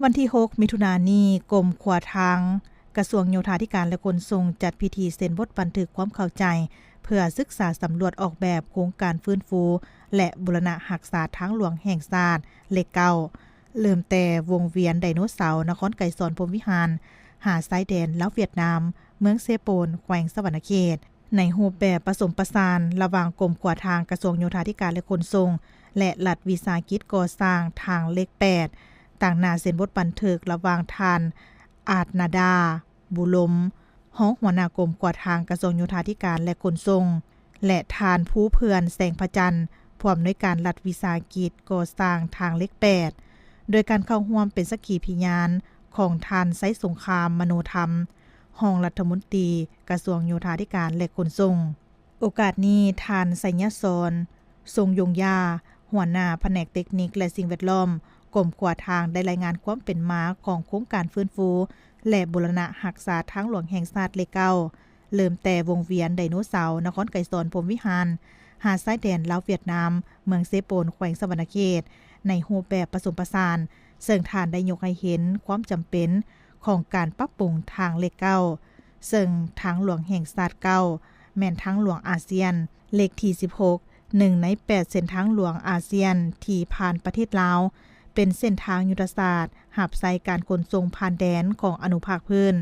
ວັນທີຫົກ ມິຖຸນານີ້, ກົມຂົວທາງ ກະຊວງໂຍທາທິການ ແລະ ຂົນສົ່ງ ຈັດພິທີເຊັນບົດບັນທຶກຄວາມເຂົ້າໃຈ ເພື່ອສຶກສາສຳຫຼວດອອກແບບໂຄງການຟື້ນຟູ ແລະ ບູລະນະຮັກສາທາງຫຼວງແຫ່ງຊາດເລກເກົ້າ ເລີ່ມແຕ່ວົງວຽນໄດໂນເສົາ ນະຄອນໄກສອນ ພົມວິຫານ ຫາຊາຍແດນລາວຫວຽດນາມ ເມືອງເຊໂປນ ແຂວງສະຫວັນນະເຂດ ໃນຮູບແບບປະສົມປະສານລະຫວ່າງກົມຂົວທາງ ກະຊວງໂຍທາທິການ ແລະ ຂົນສົ່ງ ແລະ ລັດວິສາຫະກິດກໍ່ສ້າງທາງເລກແປດ. ຕາງໜ້າເຊັນບົດບັນທຶກລະຫວ່າງທ່ານ ອາດນາດາ ບູລົມ ຮອງຫົວໜ້າກົມຂົວທາງ ກະຊວງໂຍທາທິການ ແລະ ຂົນສົ່ງ ແລະ ທ່ານ ພູເພື່ອນ ແສງພະຈັນ ຜູ້ອຳນວຍການລັດວິສາຫະກິດກໍ່ສ້າງທາງເລກແປດ ໂດຍການເຂົ້າຮ່ວມເປັນສັກຂີພິຍານຂອງທ່ານ ໄຊສົງຄາມ ມະໂນທຳ ຮອງລັດຖະມົນຕີກະຊວງໂຍທາທິການ ແລະ ຂົນສົ່ງ. ໂອກາດນີ້, ທ່ານ ໄຊຍະສອນ ຊົງຍົງຢາ ຫົວໜ້າພະແນກເຕັກນິກ ແລະ ສິ່ງແວດລ້ອມ ກົມຂົວທາງ ໄດ້ລາຍງານຄວາມເປັນມາຂອງໂຄງການຟື້ນຟູ ແລະ ບູລະນະຮັກສາທາງຫຼວງແຫ່ງຊາດເລກເກົ້າ ເລີ່ມແຕ່ວົງວຽນໄດໂນເສົາ ນະຄອນໄກສອນ ພົມວິຫານ ຫາຊາຍແດນລາວຫວຽດນາມ ເມືອງເຊໂປນ ແຂວງສະຫວັນນະເຂດ ໃນຮູບແບບປະສົມປະສານ, ເຊິ່ງທ່ານໄດ້ຍົກໃຫ້ເຫັນຄວາມຈຳເປັນຂອງການປັບປຸງທາງເລກເກົ້າ ເຊິ່ງທາງຫຼວງແຫ່ງຊາດເກົ້າ ແມ່ນທາງຫຼວງອາຊຽນ ເລກທີສິບຫົກ ໜຶ່ງໃນແປດເສັ້ນທາງຫຼວງອາຊຽນທີ່ຜ່ານປະເທດລາວ, ເປັນເສັ້ນທາງຍຸດທະສາດຮັບໃຊ້ການຂົນສົ່ງຜ່ານແດນຂອງອະນຸພາກພື້ນ,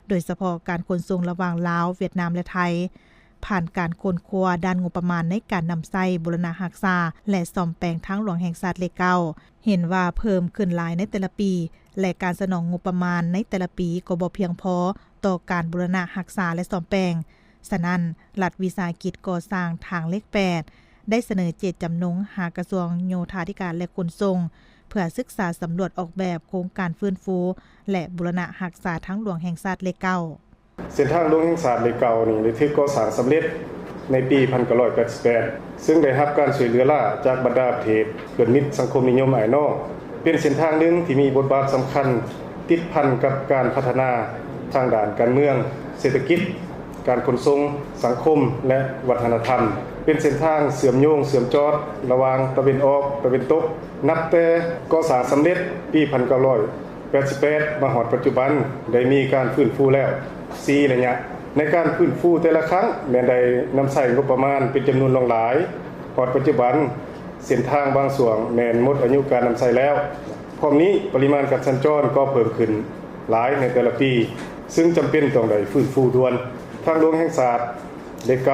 ໂດຍສະເພາະການຂົນສົ່ງລະຫວ່າງລາວ, ຫວຽດນາມ ແລະ ໄທ, ຜ່ານການຄົ້ນຄວ້າດ້ານງົບປະມານໃນການນຳໃຊ້, ບູລະນະຮັກສາ ແລະ ສ້ອມແປງທາງຫຼວງແຫ່ງຊາດເລກເກົ້າ ເຫັນວ່າເພີ່ມຂຶ້ນຫຼາຍໃນແຕ່ລະປີ ແລະ ການສະໜອງງົບປະມານໃນແຕ່ລະປີກໍບໍ່ພຽງພໍຕໍ່ການບູລະນະຮັກສາ ແລະ ສ້ອມແປງ. ສະນັ້ນ, ລັດວິສາຫະກິດກໍ່ສ້າງທາງເລກແປດ ໄດ້ສະເໜີເຈດຈຳນົງຫາກະຊວງໂຍທາທິການ ແລະ ຂົນສົ່ງ ເພື່ອສຶກສາສຳຫຼວດອອກແບບໂຄງການຟື້ນຟູ ແລະ ບູລະນະຮັກສາທາງຫຼວງແຫ່ງຊາດເລກເກົ້າ. ເສັ້ນທາງຫຼວງແຫ່ງຊາດເລກເກົ້ານີ້ໄດ້ຖືກກໍ່ສ້າງສຳເລັດໃນປີພັນເກົ້າຮ້ອຍແປດສິບແປດ ເຊິ່ງໄດ້ຮັບການຊ່ວຍເຫຼືອຫຼາຍຈາກບັນດາປະເທດເພື່ອນມິດສັງຄົມນິຍົມອ້າຍນ້ອງ, ເປັນເສັ້ນທາງໜຶ່ງທີ່ມີບົດບາດສຳຄັນຕິດພັນກັບການພັດທະນາທາງດ້ານການເມືອງ, ເສດຖະກິດ, ການຂົນສົ່ງ, ສັງຄົມ ແລະ ວັດທະນະທຳ, ເປັນເສັ້ນທາງເຊື່ອມໂຍງເຊື່ອມຈອດລະຫວ່າງຕາເວັນອອກ, ຕາເວັນຕົກ. ນັບແຕ່ກໍ່ສ້າງສຳເລັດປີພັນເກົ້າຮ້ອຍ ແປດສິບແປດ ມາຮອດປັດຈຸບັນ ໄດ້ມີການຟື້ນຟູແລ້ວສີ່ໄລຍະ. ໃນການຟື້ນຟູແຕ່ລະຄັ້ງແມ່ນໄດ້ນຳໃຊ້ງົບປະມານເປັນຈຳນວນຫຼວງຫຼາຍ. ຮອດປັດຈຸບັນ, ເສັ້ນທາງບາງຊ່ວງແມ່ນໝົດອາຍຸການນຳໃຊ້ແລ້ວ. ພ້ອມນີ້, ປະລິມານການສັນຈອນກໍເພີ່ມຂຶ້ນຫຼາຍໃນແຕ່ລະປີ, ເຊິ່ງຈຳເປັນຕ້ອງໄດ້ຟື້ນຟູດ່ວນ. ທາງຫຼວງແຫ່ງຊາດເລກ